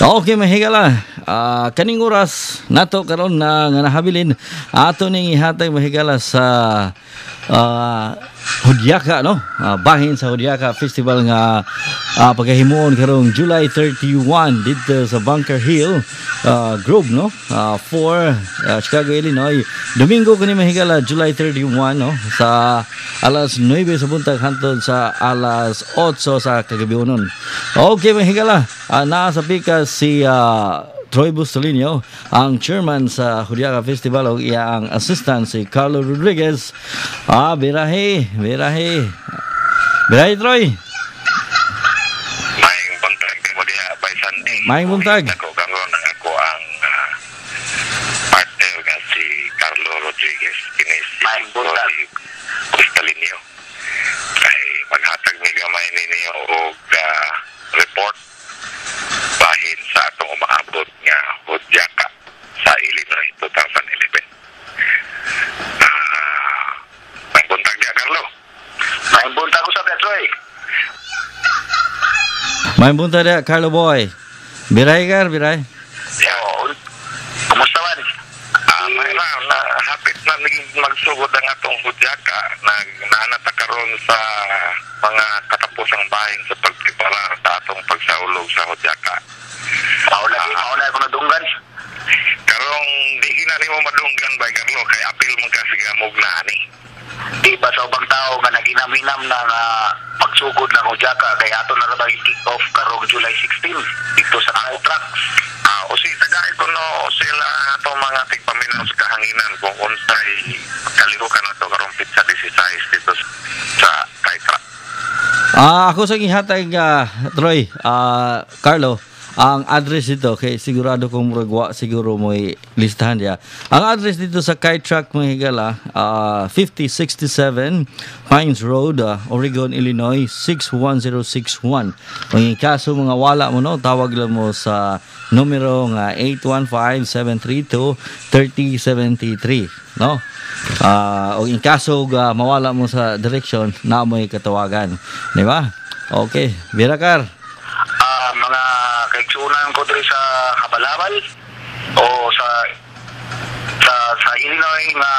Okay, mahigala. Kaning oras nato karon na nga nahabilin ato ning ihatag, mahigala, sa Hudyaka, no? Bahin sa Hudyaka Festival nga pagahimuon karong July 31 dito sa Bunker Hill Grove, no? For Chicago, Illinois. Domingo kini, mahigala, July 31, no? Sa alas 9 sa buntag hantod sa alas 8 sa kagabionon. Okay, mahigala. Naa sa pikas si Troy Bustolinio, ang chairman sa Hudyaka Festival, o iyang assistant si Carlo Rodriguez. Birahe, birahe. Birahe, Troy. Maayong buntag mo diha, Bay Sandy. Maayong buntag. Ako karon ang ako ang partner nga si Carlo Rodriguez, kini si Maayong buntag. Troy Bustolinio. Kay maghatag mi gamay ninyo og report bahin sa atong umaabot nga Hudyaka sa Illinois 2011. Maayong buntag diha, Carlo. Maayong buntag usab diha, Troy. Maayong buntag diha, Carlo Boy. Birahe kar, birahe. Yo, Kumusta man? May na hapit na naging magsugod ang atong Hudyaka, nag naanata karon sa mga katapusang bahin sa pagpreparar sa atong pagsaulog sa Hudyaka. Mao lagi, mao na ako nadunggan. Karong di na nimo madunggan, bay Carlo, kay apil man ka sa mugna ani. Di ba sa ubang tao nga naginam-hinam na nga pagsugod ng Hudyaka kay ato na ra kick off karong July 16 dito sa Kite Trucks. O si tagay ko no sila atong mga tigpaminaw sa kahanginan kung unsay kalihukan nato karong pitsa 16 dito sa Kite Truck. Ako sa gihatag, Troy, Carlo, ang address dito kay sigurado kong murag wa siguro mo'y listahan diya. Ang address dito sa Kite Truck, mga higala, 5067 Pines Road, Oregon, Illinois 61061. Kung in kaso mga wala mo, no, tawag lang mo sa numero nga 815-732-3073, no? O in kaso mawala mo sa direction na mo'y katawagan, di ba? Okay, Birakar. Mga kaigsunan ko diri sa Habalabal o sa Illinois nga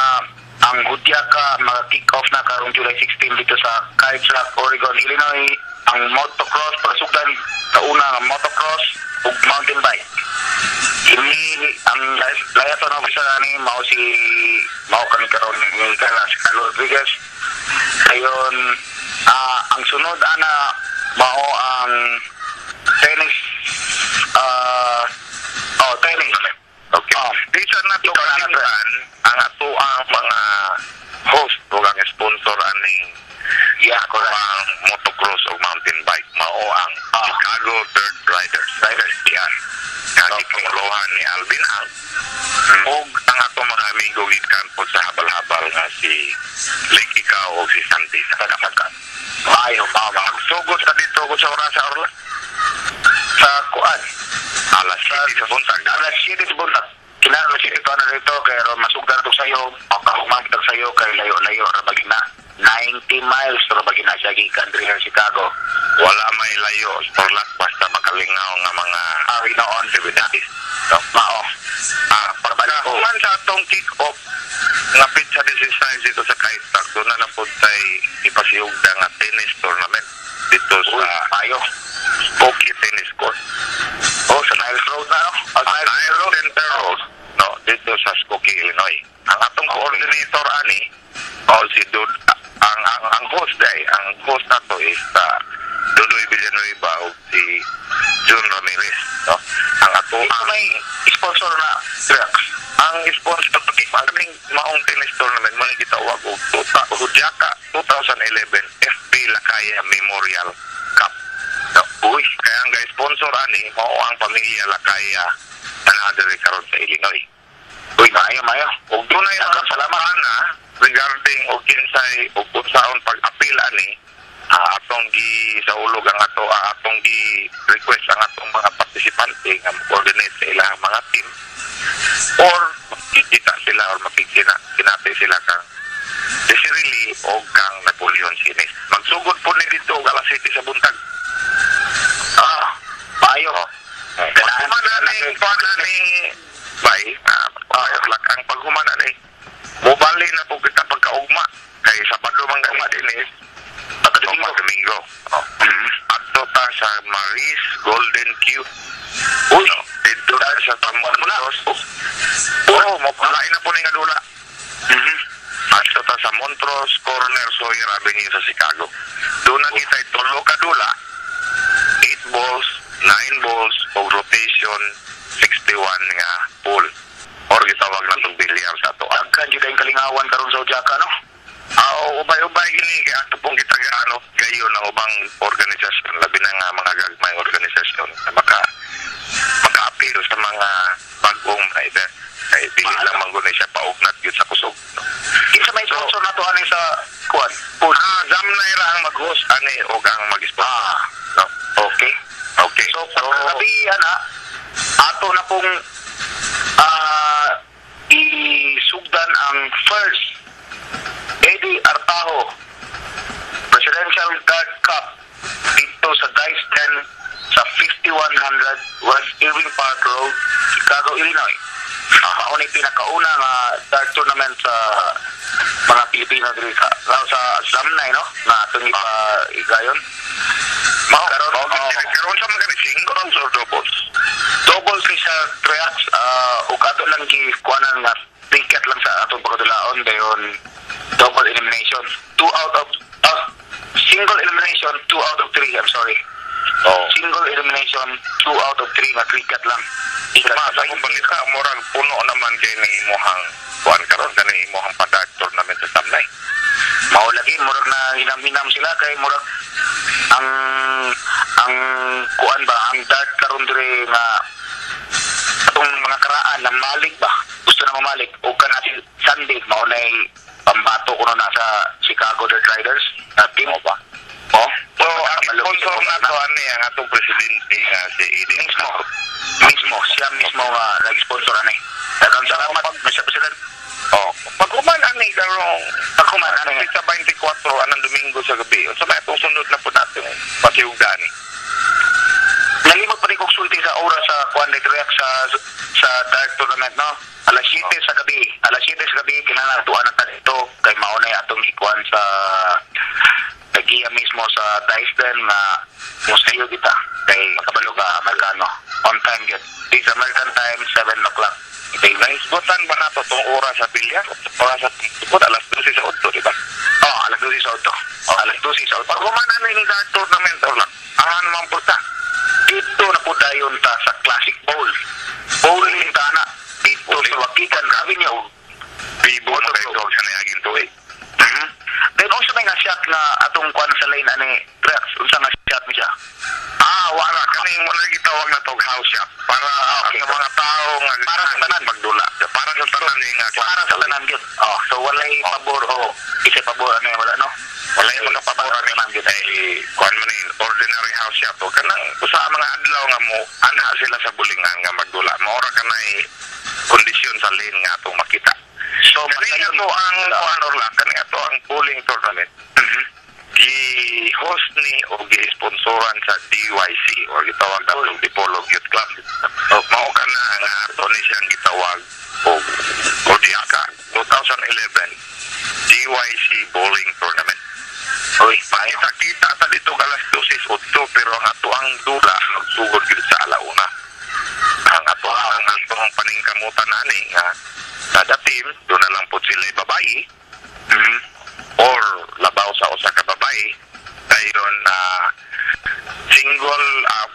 ang Hudyaka mga kick off na karong July 16 dito sa Kite Truck, Oregon, Illinois. Ang motocross pagkasugdan sa una nga motocross ug mountain bike. Ini ang liaison officer ani mao si mao kami karon ni Carlos si Carlo Rodriguez. Ayon, ang sunod ana mao ang tennis, oh, tennis. Okay. Oh. Di sa nato Ikaw na, kalimtan ang ato ang mga host o ang sponsor aning Yeah, correct. Ang motocross o mountain bike mao ang Chicago Dirt Riders. Riders. Yeah. Nga gipanguluhan ni Alvin Ang. Ug ang ato mga amigo gikan po sa habal-habal nga si Lake Ikaw o si Santi sa Kasaka. Maayo, mao mao. Magsugod ta dito ko sa orasa, Orla. Sa kuan. Alas 7 sa buntag. Alas 7 sa buntag. Kinahanglan alas 7 na dito kay aron masugdan to sayo, makahuman tag sayo kay layo-layo ra bagina. 90 miles ra bagina siya gikan diri sa Chicago. Wala may layo, Orla, basta makalingaw nga mga Hinoon activities. No? Mao. Pagka man sa atong kick-off nga pitsa 16 dito sa Kite Truck, doon na napud tay ipasihugda nga tennis tournament dito Uy, sa maayo. Skokie Tennis Court. Oh, sa Niles Road na, no? Niles Niles Center Road, no, dito sa Skokie, Illinois. Ang atong coordinator ani, o si Dud, ang host day, ang host nato is Dudoy Villanueva o si June Ramirez, no? Ang ato Ito ang may sponsor na trucks. Ang sponsor ang kaning maong tennis tournament mo gitawag og Tuta Hudyaka 2011 FB Lakaya Memorial Cup. No, Uy, kaya ang sponsor ani mao ang pamilya Lakaya na naa diri karon sa Illinois. Uy, maayo, maayo. Ug dunay mga Daghang salamat. ana regarding og kinsay og unsaon pag-apil ani, atong gi saulog ang ato, atong gi request ang atong mga partisipante nga mo-coordinate sa ilang mga team or makikita sila or makikina kinati sila kang Desiree Lee o kang Napoleon Sines. Magsugod po ni dito og alas 7 sa buntag. Maayo. Paghuman ani kuan ani bay, ang paghuman ani mobali na po kita pagkaugma kay Sabado man gani din eh. Pagka Domingo. Domingo. Oh. Adto ta sa Maris Golden Q. Uy, No, didto na sa Montrose. Oh, mo lain na po ni nga dula. Adto ta sa Montrose Corner Sawyer Avenue sa Chicago. Doon na kita tulo ka dula. 8 balls, 9 balls og rotation 61 nga pool. Or gitawag na tong bilyar sa ato. Daghan jud ang kalingawan karon sa Hudyaka, no? Aw, ubay-ubay gini kay ato pong kita gaano gayon ang ubang organisasyon, labi na nga mga gagmayng organisasyon na maka-appeal sa mga bag-ong mga event. Kay dili lang man gud siya paugnat gyud sa kusog. No? Kinsa may sponsor nato ani sa kuan? Pool. Zamnay ra ang mag-host ani og ang mag-sponsor. No? Okay. Okay. So, pagkagabi, ana, ato na pong isugdan ang first Eddie Artajo Presidential Dart Cup dito sa Dice 10 sa 5100 West Irving Park Road, Chicago, Illinois. Mao ni pinakauna nga dart tournament sa mga Pilipino diri sa Zamnay, no? Na atong ipa igayon. Mao, Karon, mao, oo. karon sa mga singles or doubles? Doubles ni sa triax, ug ato lang gi kuanan nga ticket lang sa atong pagkadulaon dayon double elimination. Two out of single elimination, 2 out of 3, I'm sorry. Oh. Single elimination, 2 out of 3 nga cricket lang. Ikat Ma, sa akong balita, murag puno naman kay ni imuhang kuan karon kani imuhang padag tournament sa Zamnay. Mao lagi, murag na hinam-hinam sila kay murag ang kuan ba, ang dart karon dire nga atong mga karaan na malik ba, gusto na mamalik o kana si Sunday mao nay pambato kuno na sa Chicago Dirt Riders na team ba? Oh, So, ang Malupit sponsor ang na to ani ang atong presidente nga si Eddie Mismo. Artajo. Mismo, siya mismo nga nag-sponsor ani. Daghang salamat, Mr. President. Oh, paghuman ani karong Paghuman ani sa 24 anang Domingo sa gabi. Unsa may atong sunod na po natin pasiugdan ni? Nalimot pa rin kong sulti sa oras sa kuan ni React sa dart tournament, no? Alas 7 sa gabi. Alas 7 sa gabi kinahanglan tuan na ta dito kay mao na atong ikuan sa tagiya mismo sa Dice Den nga musayo kita kay makabalo ka Amerikano. On time gyud. This American time, 7 o'clock. Ito yung Nahisgutan ba nato tong oras sa bilyar? Oras sa tungkod alas 12 sa 8, di ba? Oh, alas 12 sa 8. Oh, alas 12 sa 8. Paghuman ani ni dart tournament or lang. Ahan man po ta. Dito na po dayon ta sa Classic Bowl. Bowling ta na. Dito sa Waukegan Avenue. Bibo na kayo dog sa niaging tuig. Then unsa may nga shot nga atong kuan sa lane ani Rex, unsa nga shot ni siya? Wala kani mo na gitawag na tog house shot para sa mga tao nga Para sa tanan. magdula. Para sa tanan ni nga Para sa tanan gyud. Oh, so walay pabor o isa pabor ano wala, no? Wala yung mga pabor Para sa ani tanan gyud. ay kuan man ni ordinary house shot o kanang usa ka mga adlaw nga mo anha sila sa bulingan nga magdula. Maora kanay kondisyon sa lane nga atong makita. So Kani ato ang kuan or lang kani ato ang bowling tournament. Gi-host ni o gi-sponsoran sa DYC or gitawag na itong Dipolog Youth Club. Oh. Mao ka na nga ato ni siyang gitawag og Hudyaka 2011 DYC Bowling Tournament. Uy, maayo. Kita-kita ta dito alas 12:08 pero ang ato ang dula magsugod gyud sa alauna. Ang ato ang paningkamutan ani nga kada team do na lang po sila babae or labaw sa usa ka babae dayon single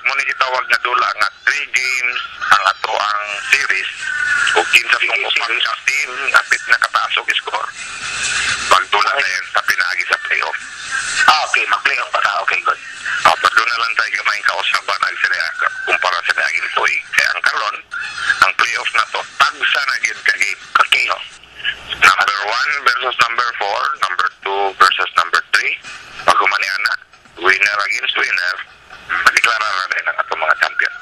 mo ni gitawag nga dula nga 3 games ang ato ang series ug kinsa Three tong game upat series. ka team apit na kataas og score pagdula na yun sa pinaagi sa playoff. Ah, okay, mag-playoff pa ta. Okay, good. Pero doon na lang tayo gamay kausaban ang sila kumpara sa niaging tuig. Kaya ang karon, ang playoff na to, tagsa na gyud ka game. Okay. No? Number 1 versus number 4, number 2 versus number 3. Pag humani ana, winner against winner, madeklara na din ang atong mga champion.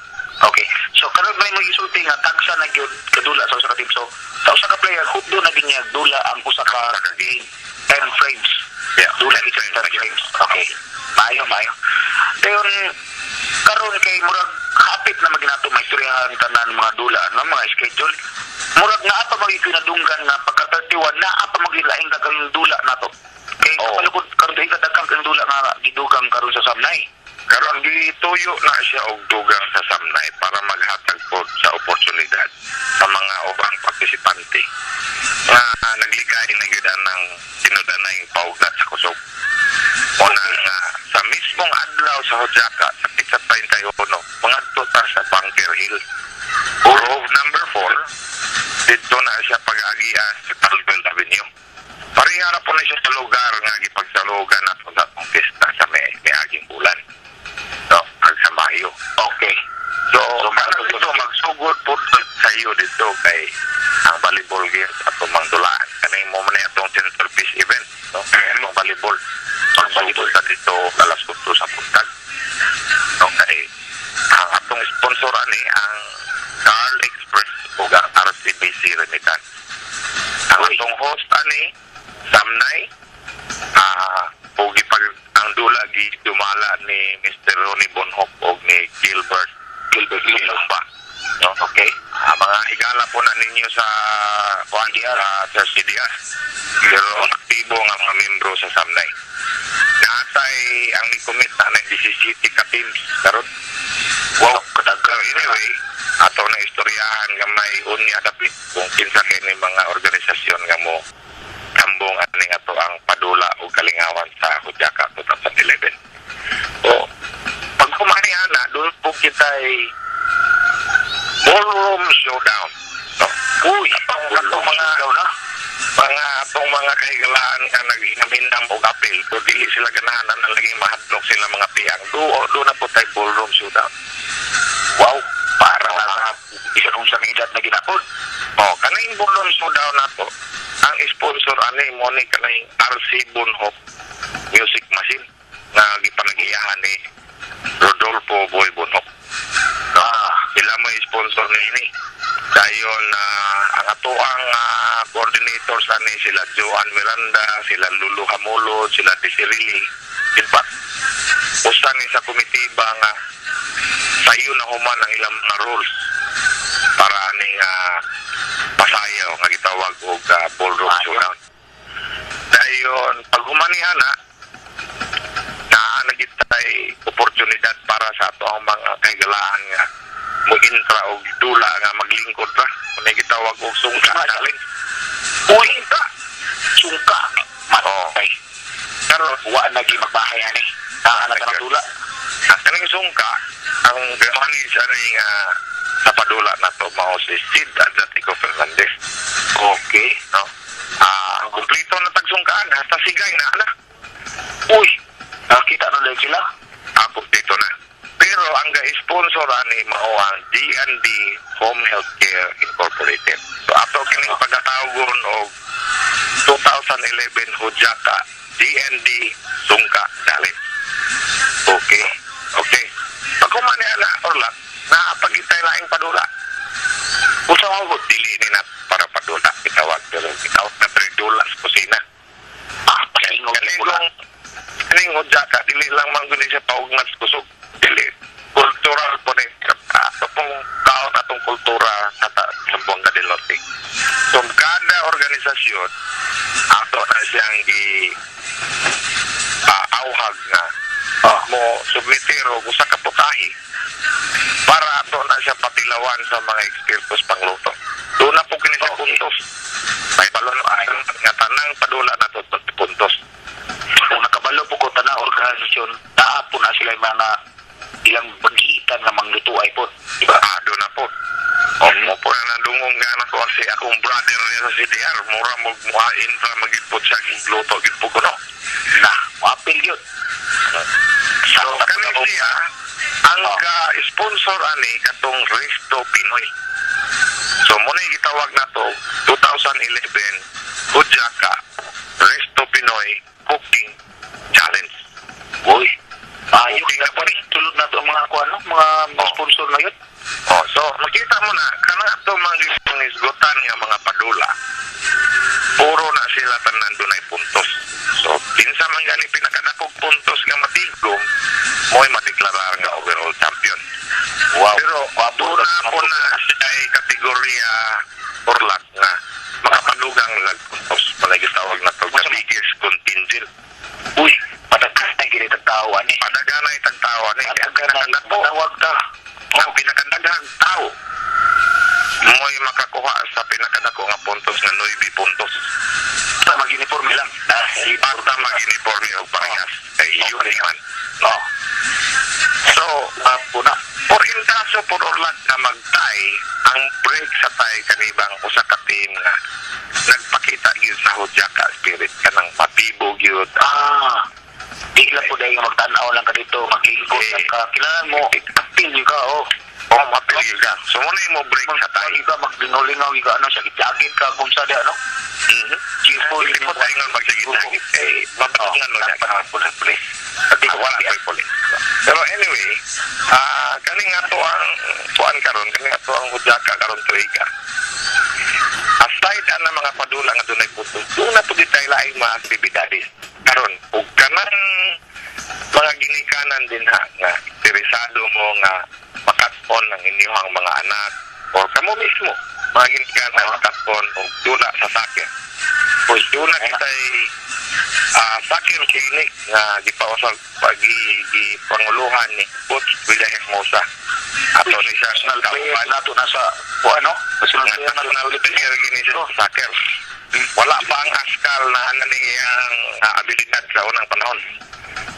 Okay. So karon may mo gisulti nga tagsa na gyud kadula sa usa ka team. So sa usa ka player hupdo na gyud niya dula ang usa ka game, 10 frames. Yeah, Dula 10 gyud frames 10 frames. Okay. Maayo, maayo. Dayon karon kay murag Hapit na maginato may istoryahan tanan mga dula, no, mga schedule. Murag naa pa magyud kinadunggan nga pagka 31 naa pa magyud laing daghang dula nato. Kay kapalugod karon tuig daghang kang dula nga gidugang karon sa Samnay. Karon gituyo na siya og dugang sa Samnay para maghatag pod sa oportunidad sa mga ubang partisipante nga naglikay na gyud ang tinud-anay paugnat sa kusog. Una nga sa mismong adlaw sa Hudjaka sa petsa 31, mangadto ta sa Bunker Hill. Grove number 4, didto na siya pag-agian sa Caldwell Avenue. Pareha ra po na siya sa lugar nga gipagsalugan nato sa atong pista sa may aging bulan. No, ag sa Mayo. So, kanang dito magsugod po sa iyo dito kay ang volleyball games ato mang dulaan. Kaning mo man atong centerpiece event, no? Atong volleyball. Magsugod ta dito alas 8 sa buntag. No, kay ang atong sponsor ani ang Carl Express ug ang RCBC Remittance. Ang atong host ani Samnay, ug gipag ang dula gidumala ni Mr. Ronnie Bonhoc og ni Gilbert Gilbert Gilumba. No? Okay. Mga higala po na ninyo sa kuan sa CDR. Pero aktibo nga mga membro sa Samnay. Naatay ang ni-commit na na 17 ka teams karon. Wow, kadaghan. So anyway, ato na istoryahan nga may unya dapit kung kinsa kini mga organisasyon nga mo tambong aning ato ang padula o kalingawan sa Hudjaka 2011. So, pag kumani ana, doon po kita ay ballroom showdown. No? Uy, Atong mga showdown na. Mga atong mga kahigalaan nga naghinam-hinam og apil, do dili sila ganahan na laging mahadlok sila mga piyang. Do na po tayo ballroom showdown. Wow, para na sa bisan unsang edad na ginapod. Oh, kaning ballroom showdown nato, ang sponsor ani mo ni kaning RC Bonhoc Music Machine na gipanagiyahan ni Rodolfo Boy Bonhoc. No, sila mo sponsor niini. Dayon na ang atoang coordinators ani sila Joan Miranda, sila Lulu Hamulo, sila Desiree. In fact, usa ni sa komitiba nga sayo na human ang ilang mga rules para aning pasayaw nga gitawag og ballroom showdown. Dayon pag humanihan na naa na gitay oportunidad para sa ato ang mga kahigalaan nga mo-intra og dula nga maglingkod ra. Muna gitawag og sungka challenge. Uy, sungka. Matay. Karon wa na gi magbahay ani. Naa na tanang dula. Ang kaning sungka, ang manage ani nga sa padula na to mao si Sid Adjatico Fernandez. Okay. No? Kumpleto na tagsungkaan hasta sigay na ana. Uy, nakita na lang sila. Kumpleto na. Pero ang ga-sponsor ani mao ang D&D Home Healthcare Incorporated. So ato kining pagkatawagon og 2011 Hudjaka D&D Sungka Challenge. Okay. Okay. Pag humani ana orla, naapagitay laing padula. Usa man gud? Dili ni na para padula gitawag, pero gitawag na dula sa kusina. Pasingon Kaning pula. Kaning Hudjaka dili lang man gud siya paugnat sa kusog. Dili kultural po ni ato pong kaon atong kultura sa Zamboanga del Norte. So kada organisasyon ato na siyang gi auhag nga mo submitir og usa ka putahe para ato na siya patilawan sa mga ekspertos pangluto. Doon na po kini sa puntos. May balon ay nga tanang padula na to puntos. Kung nakabalo po ko tanang organisasyon, naa po na sila yung mga ilang bagitan nga mangluto ay po. Diba? Doon na po. O, mo po na nandungong nga na ko si akong brother niya sa CDR, mura mo muhain ra magipot siya luto gid po ko no. Na, moapil yun. So, kani siya, ang ka-sponsor ani katong Resto Pinoy. So, muna yung gitawag na to, 2011, Hudjaka, Resto Pinoy Cooking Challenge. Uy, ayos Okay na na po. po ni. Tulad na to ang mga kuan, no? Mga sponsor na yun. Oh, so, makita mo na, kanang ato mga gisgutan nga mga padula, puro na sila tanan dunay puntos. So, kinsa man gani pinakadakog puntos nga matigom, mo'y madeklarar nga overall champion. Wow. Pero Gwapo doon na po na siya ay kategorya orlat nga makapadugang nagpuntos palagi tawag na to the biggest contingent. Uy, padagan na gini tagtao ani. Padagan ay tagtawa ni ang Padagan na pinakadako, tawag ta. ang pinakadaghang tao mo'y makakuha sa pinakadako nga puntos nga 9 puntos. Basta mag-uniforme lang. Dahil Basta mag-uniforme o parehas. Kay yun man. No. So, Gwapo na. for in kaso por orlat na mag-tie, ang break sa tie kanibang usa ka team nga nagpakita gyud sa Hudyaka spirit, kanang mabibo gyud. Ah. Di lang po dahil magtanaw lang ka dito, maglingkod Eh. lang ka. Kailangan mo, apil ka, oh. Oh, mapil gyud ka. So muna mo break sa tie. Maglingaw ka, maglingaw-lingaw ka, ano, sakit-sakit ka, kung sa di, ano. Cheerful. Hindi po tayo nga magsagit-sagit. Eh, mabatungan mo niya. Dapat po ng police. Ah, wala ko'y police. Pero anyway, kaning ato ang kuan karon, kaning ato ang Hudyaka karon tuiga. Aside ana mga padula nga dunay puntos, doon na pud tayo laing mga aktibidades. Karon, ug kanang mga ginikanan din ha nga interesado mo nga makat-on ang inyong mga anak or kamo mismo mga ginikanan makat-on og dula sa soccer. Uy, Doon na kita'y soccer clinic nga gipausag pagi gipanguluhan ni Coach Villahermosa. Ato ni siya national player kauban. nato nasa, o ano, national Nga player nato. national player gini siya sa soccer. Wala pa ang askal na ano niyang abilidad sa unang panahon.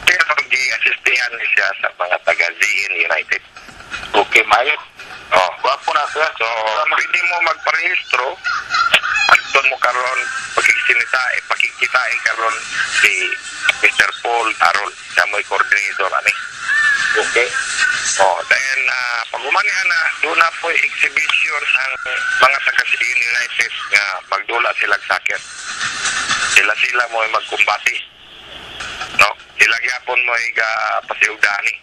Pero gi-assistihan ni siya sa mga taga ZN United. Okay, mayo. Oh. Gwapo na siya. So, pwede mo magparehistro. Agton mo karon pagkikinita, eh, pakikitae karon si Mr. Paul Arol, siya mo'y coordinator ani. Okay. Oh, then pag humani ana, doon na po exhibition ang mga taga CN United nga magdula sila soccer. Sila sila mo ay magkumbati. No? Sila gyapon mo ay pasiugdani.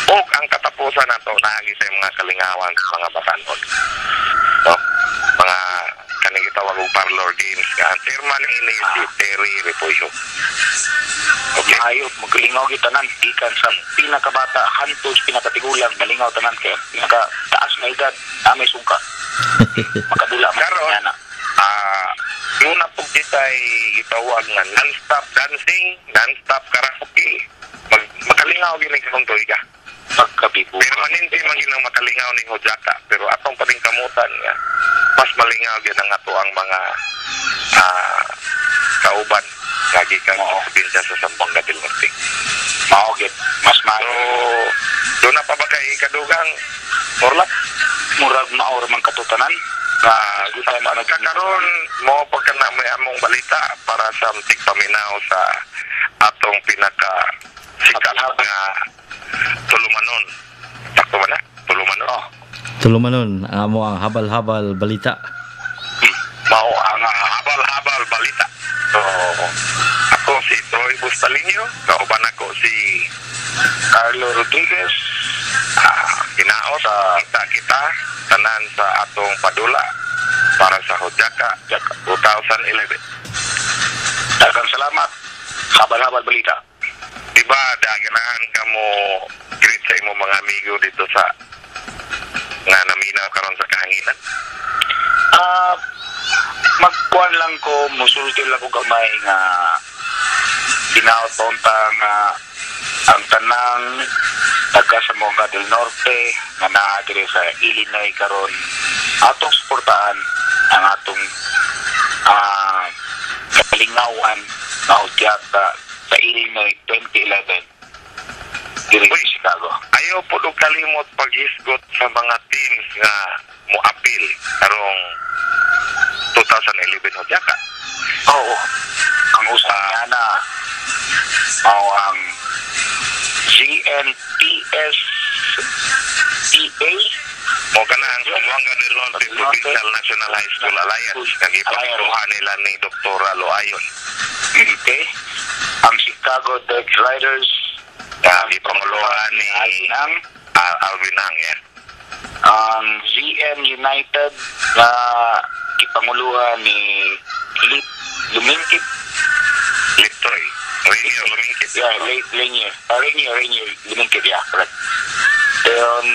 O ang katapusan nato naagi sa mga kalingawan sa mga batanon. No? Mga kaning gitawag og parlor games nga ang chairman ini si Terry Repollo. Okay. Maayo, maglingaw kita tanan gikan sa pinakabata hantod pinakatigulang, malingaw tanan kay pinaka taas na edad amay sungka. Makadula man Karon, niya na. Doon na po kita'y gitawag nga non-stop dancing, non-stop karaoke. Makalingaw gini karong tuiga. Pagkabibo. Pero maninti man ginang makalingaw ni Hudyaka, pero atong paningkamutan nga mas malingaw gyud ang ato ang mga kauban nga gikan sa probinsya sa Zamboanga del Norte. Mao gyud, mas So, maayo. doon na pa ba kay kadugang Orlak? Murag mao ra man katutanan. Sa pagkakaroon mo pagka na may among balita para sa tigpaminaw sa atong pinaka sikat nga tulumanon. Sakto ba na? Tulumanon. Oh, Tulumanon, ang amo ang habal-habal balita. Mao ang habal-habal balita. So, ako si Troy Bustalinho, kauban ako si Carlo Rodriguez. Hinaot kita kita tanan sa atong padula para sa Hudyaka 2011. Daghang salamat. Habal-habal balita. Diba, daganahan ka mo greet sa imong mga amigo dito sa nga naminaw karon sa kahanginan? Magkuan lang ko, musulti lang ko gamay nga ginaot unta nga ang tanang taga sa Zamboanga del Norte nga naa diri sa Illinois karon, atong suportahan ang atong kalingawan nga Hudyaka sa Illinois 2011 diri sa Chicago. Ayaw po og kalimot paghisgot sa mga teams nga mo-appeal karong 2011 Hudyaka. Oo. Ang usa niya na mao ang GNTS TA. Mo kana ang Zamboanga del Norte Provincial National High School Alliance nga gipanguluhan nila ni Dr. Loayon. Okay. Ang Chicago Dead Riders Nga gipanguluhan ni Alvin Ang. Alvin Ang, yeah. Ang ZM United nga gipanguluhan ni Lip Lumingkit. Liptoy. Rainier Lumingkit. Yeah, Rainier. Rainier Lumingkit, yeah, correct. Dayon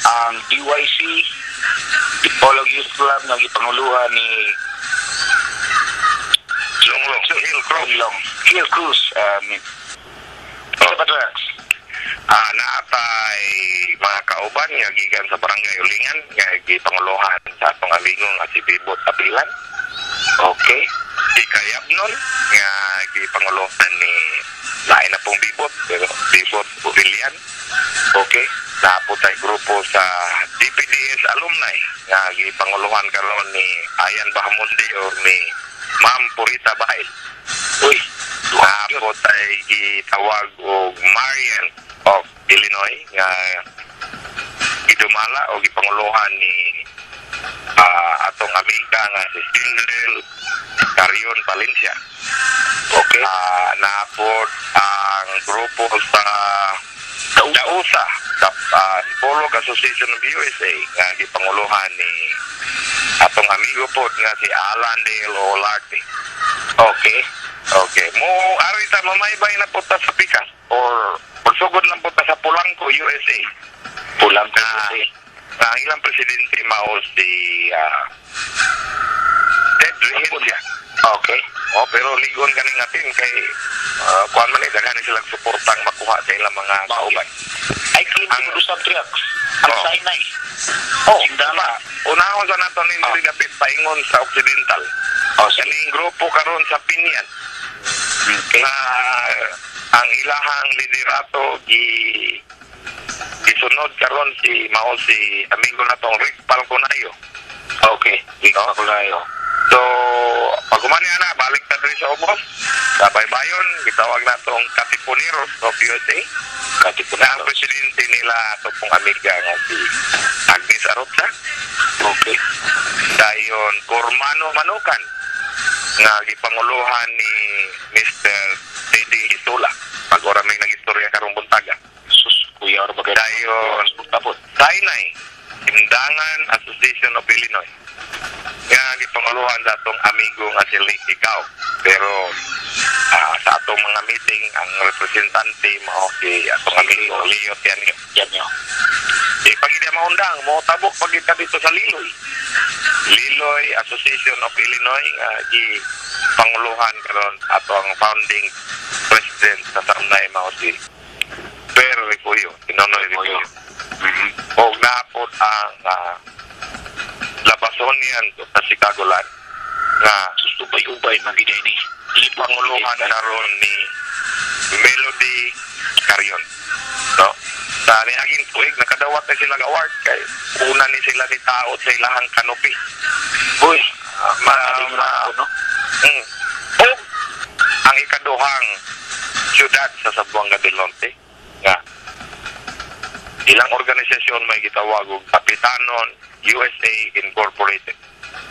ang DYC, Dipolog Youth Club nga gipanguluhan ni Longlong, Hill Cruz. Long Hill Cruz. Isa pa, Trax? Naatay mga kauban nga gikan sa Barangay Ulingan nga gipanguluhan sa atong amigo nga si Bibot Apilan. Si Kayabnon nga gipanguluhan ni lain na pong Bibot, pero Bibot Pilian. Naa pod tay grupo sa DPDS alumni nga gipanguluhan karon ni Ayan Bahamundi or ni Ma'am Purita Bail. Uy. Naa pod tay gitawag og Marian of Illinois nga gidumala o gipanguluhan ni atong amiga nga si Cindrel Carion Valencia. Naa pod ang grupo sa Dausa, sa Dipolog Association of USA nga gipanguluhan ni atong amigo po nga si Alan Dale Olarte. Okay. Mo ari ta, mamaybay na po ta sa pikas or pagsugod lang po ta sa Polanco, USA. Pulang ko. Na ang ilang presidente mao si Ted Regencia. Oh, pero ligon kaning atin kay kuan man eh, daghan ni silang suportang makuha sa ilang mga kauban. Ay, claim ko usab, Trax. Ang Sinai. Oh, Sindama. Unahon sa nato ni oh. Dapit paingon sa Occidental. Oh, sige. Kaning grupo karon sa Pinian na ang ilahang liderato gi gisunod karon si mao si amigo natong Rick Falconayo. Rick Falconayo. So, pag humani ana, balik ta diri sa ubos. Sa baybayon, gitawag natong Katipuneros of USA. Katipuneros. Na ang presidente nila ato pong amiga nga si Agnes Arotza. Dayon Cormano Manukan nga gipanguluhan ni Mr. Teddy Isula. Pag ora may nagistorya karong buntaga. Sus, kuya, ora bagay. Dayon Tapos. Sinai, Sindangan Association of Illinois nga gipanguluhan sa atong amigo nga si Lee Ikaw. Pero sa atong mga meeting, ang representante mao si atong amigo Leo Tianio. Tianio. Di pag hindi maundang, mo tabok pag kita dito sa Liloy. Liloy Association of Illinois nga gipanguluhan karon ato ang founding president sa Samnay mao si Per Ricuyo, si Nonoy Ricuyo. Og naapod ang Labasonian sa Chicagoland nga Susubay-ubay magiday ni gipanguluhan karon ni Melody Carion. No? Sa niaging tuig nakadawat na sila award kay una ni sila ni tao sa ilahang kanopi. Uy, ma, no? Og ang ikaduhang siyudad sa Zamboanga del Norte nga ilang organisasyon may gitawag og Kapitanon USA Incorporated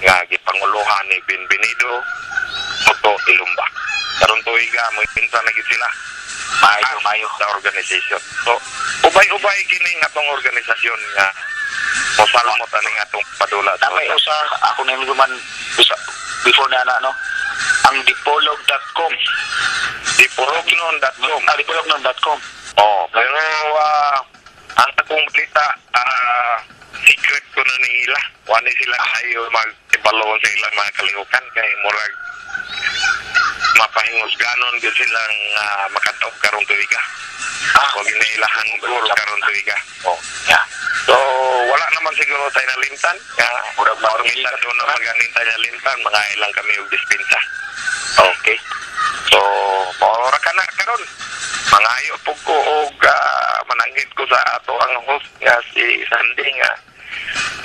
nga gipanguluhan ni Bienvenido Soto Ilumba. Karon tuiga mo pinsa na gid sila. Mayo, mayo sa organization. So, ubay-ubay kini nga atong organisasyon nga mosalmot ani nga atong padula. Napay usa ako na man usa before na no. Ang dipolog.com. Dipolognon.com. Ah, dipolognon.com. Oh, pero ang akong balita, secret ko na nila. Wani sila kayo mag-ibalo sa ilang mga kalihukan kay murag mapahingusganon gyud silang makataog karong tuiga. O ginailahan goal karong tuiga. Oh, yeah. So, wala naman siguro tayo nalimtan. Murag Murag doon na maganin tayo nalimtan, mga ilang kami og dispensa. Okay. So, maura ka na karon. Mangayo po ko og manangit ko sa ato ang host nga si Sandy nga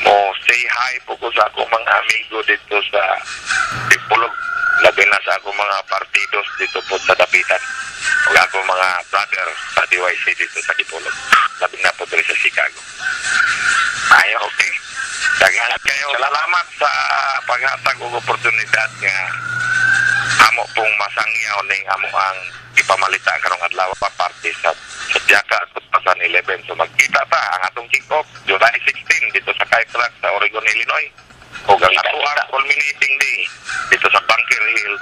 mo say hi po ko sa akong mga amigo dito sa Dipolog. Labi na sa akong mga partidos dito po sa Dapitan. O akong mga brother sa DYC dito sa Dipolog. Labi na po dito sa Chicago. Ayo, okay. Daghan kayo. Salamat sa paghatag og oportunidad nga amo pong masangyaw ning amo ang ipamalita karong adlaw parte sa Jaka 2011. So magkita ta ang atong kick-off July 16 dito sa Kite Rock sa Oregon, Illinois. O ang atoang culminating day dito sa Bunker Hill,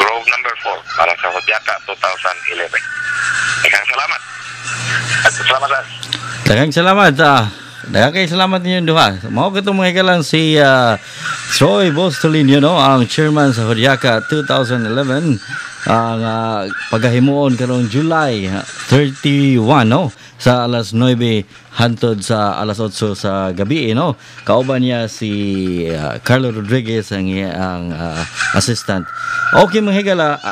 Grove number 4 para sa Jaka 2011. Daghang salamat. Salamat. Daghang salamat. Daghang kay salamat ninyong duha. Mao kato, mga higala, si Troy Bostolinio, no, ang chairman sa Judiaca 2011, ang pagahimuon karong July 31, no, sa alas 9 hantod sa alas 8 sa gabi, no. Kauban niya si Carlo Rodriguez, ang assistant. Okay, mga higala,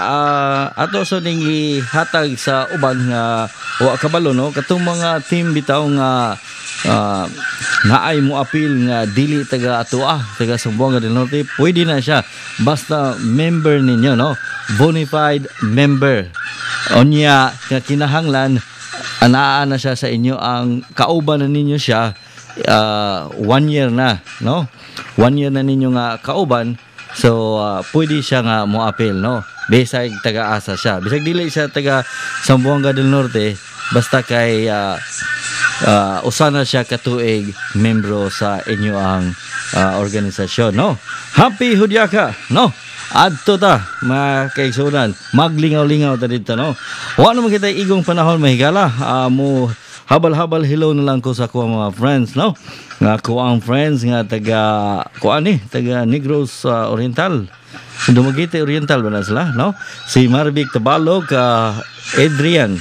ato so ning ihatag sa uban nga wa kabalo, no, katong mga team bitaw nga naay mo apil nga dili taga atoa, taga Zamboanga del Norte, pwede na siya basta member ninyo, no, bona fide member. Unya nga kinahanglan anaa na siya sa inyo, ang kauban na ninyo siya one year na, no, one year na ninyo nga kauban. So pwede siya nga mo apil, no, bisag taga-asa siya, bisag dili siya taga Zamboanga del Norte, basta kay usa na siya katuig membro sa inyo ang organisasyon, no. Happy Judiaca, no. Adto ta, mga kaigsunan, maglingaw-lingaw ta dito, no. Wa naman kita igong panahon, mahigala. Mo habal-habal hello na lang ko sa kuha mga friends, no, nga kuha ang friends nga taga kuha ni taga Negros Oriental, Dumaguete Oriental ba na sila, no? Si Marvic Tabalog, Adrian.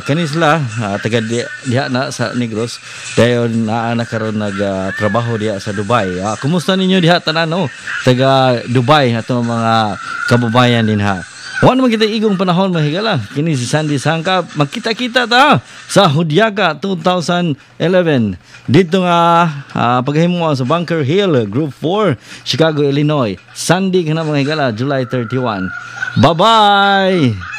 Kani sila taga diha na sa Negros, dayon naa na karon nag trabaho diha sa Dubai. Kumusta ninyo diha tanan, no? Taga Dubai ato mga kababayan din ha. Wa naman kita igong panahon, mahigala. Kini si Sandy Sangka, magkita-kita ta sa Judiaca 2011. Dito nga paghimuan sa Bunker Hill, Group 4, Chicago, Illinois. Sunday kana, mga higala, July 31. Bye-bye!